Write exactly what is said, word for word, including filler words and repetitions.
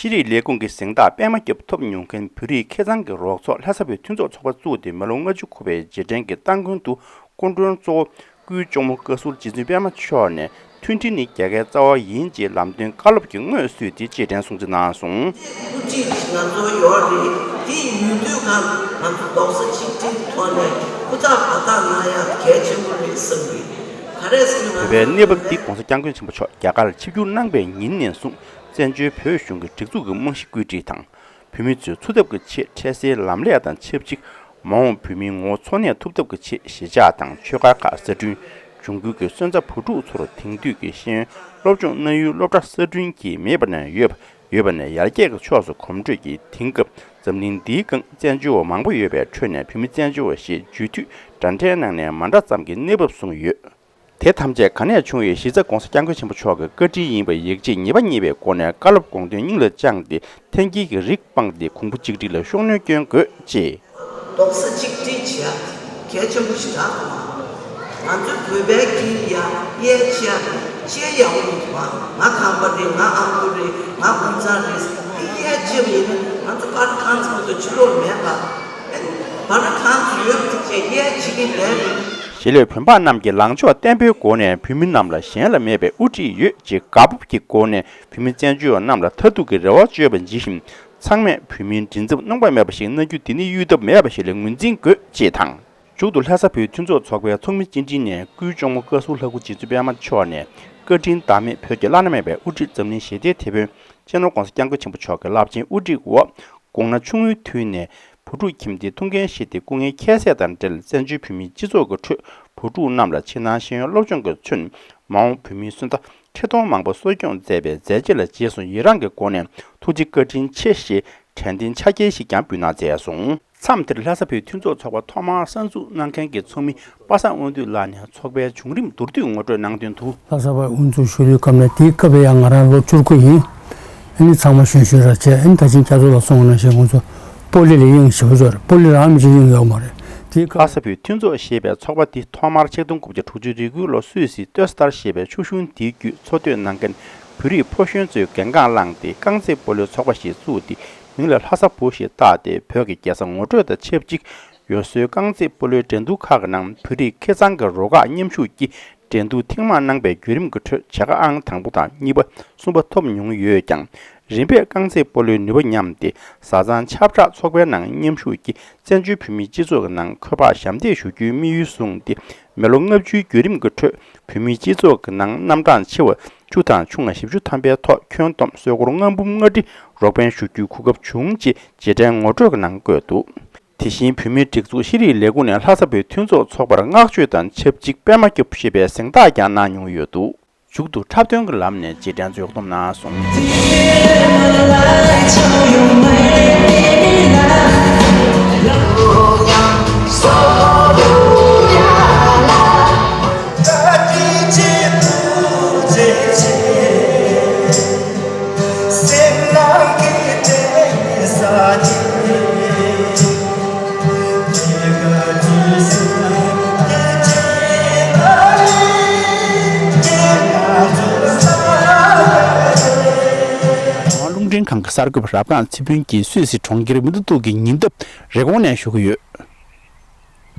ཤེས་རིག་ལས་ཁུངས་ཀྱི་གཟེངས་རྟགས་པད་མ་སྐྱབས་ཐོབ་མྱོང་མཁན་བོད་རིགས་ཁེ་གཙང་གི་རོགས་ཚོགས་ལྷ་ས་བོད་མཐུན་ཚོགས་ཚོགས་པ་བཙུགས་ཏེ་མི་ལོ་ལྔ་བཅུ་འཁོར་བའི་རྗེས་དྲན་གྱི་སྟ་གོན་དུ་སྐུ་མགྲོན་གཙོ་བོ་སྐུའི་གཅུང་མོ་བཀའ་ཟུར་རྗེ་བཙུན་པད་མ་མཆོག་ནས། མཐུན་སྒྲིལ་ནི་རྒྱལ་ཁའི་རྩ་བ་ཡིན་ཅེས་ལམ་སྟོན་བཀའ་སློབ་ཀྱི་སྔོན་བསུས་ཏེ་རྗེས་དྲན་སྲུང་བརྩི་གནང་སོང་། དབུ་ཁྲིད་ང་ཚོ་ཡོད་རེད། དེ་ཡིན་དུས་ཀ་ང་ཚོ་རྡོག་རྩ་གཅིག་སྒྲིལ་ཐོག་ནས་ཧུར་ཐག་འབད་ཐག་གནང་ཡག་གལ་ཆེན་པོ་རེད་བསམ་གི། ག་རེ་ཟེར་ན་ང་བོད་པའི་གནས་བབ་འདི་༸གོང་ས་༸སྐྱབས་མགོན་ཆེན་པོ་མཆོག་རྒྱ་གར་ཆིབས་བསྒྱུར་གནང་པའི་ཉིན་ནས་བཟུང་བཙན་བྱོལ་བོད་གཞུང་གི་སྒྲིག་འཛུགས་ཀྱི་རྨང་གཞི་བཀོད་སྒྲིག་དང་། བོད་མི་ཚོའི་འཚོ་ཐབས་ཀྱི་ཆེད་འཕྲལ་སེལ་ལམ་ལས་དང་ཆབས་ཅིག་མ་འོངས་བོད་མིའི་ངོ་བོ་འཚོ་གནས་ཐུབ་ཐབས་ཀྱི་ཆེད་གཞིས་ཆགས་དང་ཆོས་སྒར་ཁག་གསར་སྐྲུན། འབྱུང་འགྱུར་གྱི་སོན་རྩ་བུ་ཕྲུག་ཚོར་དེང་དུས་ཀྱི་ཤེས་ཡོན་སློབ་སྦྱོང་གནང་ཡུལ་སློབ་གྲྭ་གསར་སྐྲུན་གྱིས་མེད་པ་ནས་ཡོད་པ། ཡོད་པ་ནས་ཡར་རྒྱས་ཀྱི་ཕྱོགས་སུ་གོམ་བགྲོད་ཀྱིས་དེང་སྐབས་འཛམ་གླིང་འདིའི་སྒང་བཙན་བྱོལ་བ་མང་པོ་ཡོད་པའི་ཁྲོད་ནས་བོད་མི་བཙན་བྱོལ་བ་ཞེས་བརྗོད་དུས་འདྲ་འདྲའི་ནང་ནས་མ་འདྲ་ཙམ་གྱི་གནས་བབ་བཟུང་ཡོད། དེ་ཐམས་ཅད་ག་ནས་བྱུང་བའི་གཞི་རྩ་༸གོང་ས་༸སྐྱབས་མགོན་ཆེན་པོ་མཆོག་གི་བཀའ་དྲིན་ཡིན་པ་ཡིད་ཆེས་ཉེས་པ་རྙེད་པའི་སྒོ་ནས་བཀའ་སློབ་དགོངས་དོན་སྙིང་ལ་བཅངས་ཏེ་འཐེན་འཁྱེར་གྱི་རིགས་སྤངས་ཏེ་གོང་བུ་གཅིག་སྒྲིལ་ལ་ཤུགས་སྣོན་སྐྱོན་དགོས་ཅེས། རྡོག་རྩ་གཅིག་སྒྲིལ་བྱེད་ཡག་གལ་ཆེན་པོ་ཞིག་རེད་འདུག་ང་ཚོའི་བོད་པའི་དཀྱིལ་ཡ་དབྱེ་ཕྱེ་ཡག་ཅི་ཡང་ཡག་པོ་མི་འདུག་ང་ཁམས་པ་རེད། ང་ཨ་ཁུ་རེད། ང་དབུས་གཙང་རེད། དེ་དབྱེ་ཕྱེ་བ་ཡིན་ན་ང་ཚོ་བར་གང་ཚང་དུ་ཕྱི་ལོགས་མེད་པ། བར་གང་ཚོ་ཡོད་པ་དེ་བྱས་དབྱེ་ཕྱེ་གི་བསྡད་མི་འདུག་ཞི་ལྷོད་བོད་འབངས་རྣམས་ཀྱི་ལངས་ཕྱོགས་བརྟན་པོའི་སྒོ་ནས་བོད་མི་རྣམས་ལ་གཞན་ལ་མེད་པའི་དབུ་ཁྲིད་ཡོད་ཅེས་དགའ་སྤོབས་ཀྱི་སྒོ་ནས་བོད་མི་བཙན་བྱོལ་བ་རྣམས་ལ་མཐར་ཐུག་གི་རེ་བ་བཅོལ་བ་ཇི་བཞིན། ཚང་མས་བོད་མིའི་མགྲིན་ཚབ་གནོང་པ་མེད་པ་ཞིག་གནང་རྒྱུ་འདི་ནི་གཡོལ་ཐབས་མེད་པ་ཞིག་ལ་ངོས་འཛིན་དགོས་ཅེས་དང་། མཇུག་ཏུ་ལྷ་ས་བོད་མཐུན་ཚོགས་ཚོགས་པའི་ཚོགས་མི་སྤྱི་འཐུས་ནས་སྐུའི་གཅུང་མོ་བཀའ་ཟུར་ལྷ་སྐུ་རྗེ་བཙུན་པད་མ་མཆོག་ནས་བཀའ་དྲིན་བདག་མེད་བོད་ཀྱི་བླ་ན་མེད་པའི་དབུ་ཁྲིད་འཛམ་གླིང་ཞི་བདེའི་དེད་དཔོན་སྤྱི་ནོར་༸གོང་ས་༸སྐྱབས་མགོན་ཆེན་པོ་མཆོག་གི་རླབས་ཆེན་དབུ་ཁྲིད་འོག་དགུང་ན་ཆུང་ངུའི་དུས་ནས་བུ་ཕྲུག་ཁྱིམ་སྡེའི་ཐུགས་འགན་བཞེས་ཏེ་སྐུ་ངལ་ཁྱད་བསད་དང་འབྲེལ་བཙན་བྱོལ་བོད་མིའི་སྤྱི་ཚོགས་ཀྱི་ཁྲོད་བུ་ཕྲུག་རྣམས་ལ་ཕྱི་ནང་ཤེས་ཡོན་སློབ་སྦྱོང་གི་ཚུན་མ་འོངས་བོད་མིའི་སོན་རྩ་ཁྲི་སྟོང་མང་པོ་གསོ་སྐྱོང་མཛད་པའི་མཛད་རྗེས་ལ་རྗེས་སུ་ཡི་རངས་ཀྱི་སྒོ་ནས་ཐུགས་རྗེ་བཀའ་དྲིན་ཆེ་ཞེས་དྲན་རྟེན་ཕྱག་འཁྱེར་ཞིག་ཀྱང་འབུལ་གནང་མཛད་སོང་། མཚམས་དེར་ལྷ་ས་བོད་མཐུན་ཚོགས་ཚོགས་པ་ཐོག་མར་གསར་འཛུགས་གནང་མཁན་གྱི་ཚོགས་མི་པ་སངས་དབང་འདུས་ལགས་ནས་ཚོགས་པའི་བྱུང་རིམ་མདོར་བསྡུས་ངོ་སྤྲོད་གནང་དོན་དུ། ལྷ་ས་བ་དབུ་འཛུགས་ཞུ་རྒྱུའི་སྐབས་ནས་དེའི་སྐབས་ཡང་ང་རང་ལོ་བཅུ་དགུ་ཡིན། ཨ་ནི་ཚང་མ་གཞོན་གཞོན་ར་བྱས། ཨ་ནི་ད་ཕྱིན་རྒྱ་མཚོ་ལ་སོང་ན་ཞེས་ང་ཚོ་སྤོ་ལོ་ལ་དབྱིངས་ཞེ་པོ་ཅིག་རེད། སྤོ་ལོ་རང་མི་ཅིག་དབྱིངས་ཡོད་མ་རེད། དེའི་སྐབས། ལྷ་ས་བོད་མཐུན་ཚོགས་ཞེས་པའི་ཚོགས་པ་འདི་ཐོག་མར་ཆིག་སྟོང་དགུ་བརྒྱ་དྲུག་ཅུ་རེ་དགུ་ལོ་སུད་སི་ཏོས་ཏར་ཞེས་པའི་ཆུ་གཞུང་འདིའི་བརྒྱུད་འཚོ་སྡོད་གནང་མཁན་བོད་རིགས་ཕོ་གཞོན་ཚོས་འགན་འཁུར་བླངས་ཏེ་རྐང་རྩེད་སྤོ་ལོའི་ཚོགས་པ་ཞིག་བཙུགས་ཏེ་མིང་ལ་ལྷ་ས་བོད་ཞེས་བཏགས་ཏེ་བོད་ཀྱི་རྒྱལ་ས་ངོ་སྤྲོད་དང་ཆབས་ཅིག་ཡུལ་སྲོལ་རྐང་རྩེད་སྤོ་ལོའི་འགྲན་བསྡུར་ཁག་གི་ནང་བོད་རིགས་ཁེ་གཙང་གི་རོགས་ཁག་མཉམ་ཞུགས་ཀྱིས་འགྲན་བསྡུར་ཐེངས་མང་གནང་པའི་བརྒྱུད་རིམ་གྱི་ཁྲོད་བྱ་དགའ་ཨང་དང་པོ་དང་གཉིས་པ་གསུམ་པ་ཐོབ་མྱོང་ཡོད་ཀྱང་། རིམ་པས་རྐང་རྩེད་སྤོ་ལོའི་ནུས་པ་ཉམས་ཏེ་བཟའ་ཚང་ཁྱབ་བསྒྲགས་ཚོགས་པའི་ནང་མཉམ་ཞུགས་ཀྱིས་བཙན་བྱོལ་བོད་མིའི་སྤྱི་ཚོགས་ཀྱི་ནང་ཁྱབ་བསྒྲགས་ཞབས་འདེགས་ཞུ་རྒྱུའི་དམིགས་ཡུལ་བཟུང་སྟེ་མི་ལོ་ལྔ་བཅུའི་བརྒྱུད་རིམ་གྱི་ཁྲོད་བོད་མིའི་སྤྱི་ཚོགས་ཀྱི་ནང་རྣམ་གྲངས་ཆེ་བ་བཅུ་དང་ཆུང་བ་བཞི་བཅུ་ཐམ་པའི་ཐོག་ཁྱོན་བསྡོམས་སོལ་སྒོར་ལྔ་འབུམ་ལྔ་ཁྲི་རོགས་ཕན་ཞུ་རྒྱུའི་གོ་སྐབས་བྱུང་ཅེས་རྗེས་དྲན་ངོ་སྤྲོད་ཀྱི་ནང་བཀོད་འདུག་དེ་བཞིན་བོད་མིའི་སྒྲིག་འཛུགས་ཤེས་རིག་ལས་ཁུངས་ནས་ལྷ་ས་བོད་མཐུན་ཚོགས་ཚོགས་པར་བསྔགས་བརྗོད་དང་ཆབས་ཅིག་པད་མ་སྐྱབས་ཞེས་པའི་གཟེངས་རྟགས་ཀྱང་གནང་མྱོང་ཡོད་འདུག་མཇུག་ཏུ་འཁྲབ་སྟོན་གྱི་ལམ་ནས་རྗེས་དྲན་མཛད་སྒོ་གནང་སོང་། རླུང་འཕྲིན་ཁང་གི་གསར་འགོད་པ་རབ་སྒང་ཚེ་ཕུན་གྱིས་སུད་སི་གྲོང་ཁྱེར་ཝིན་ཏེ་ཏུག་གི་ཉེ་འདབས་རི་ཀོང་ནས་ཞུ་གི་ཡོད།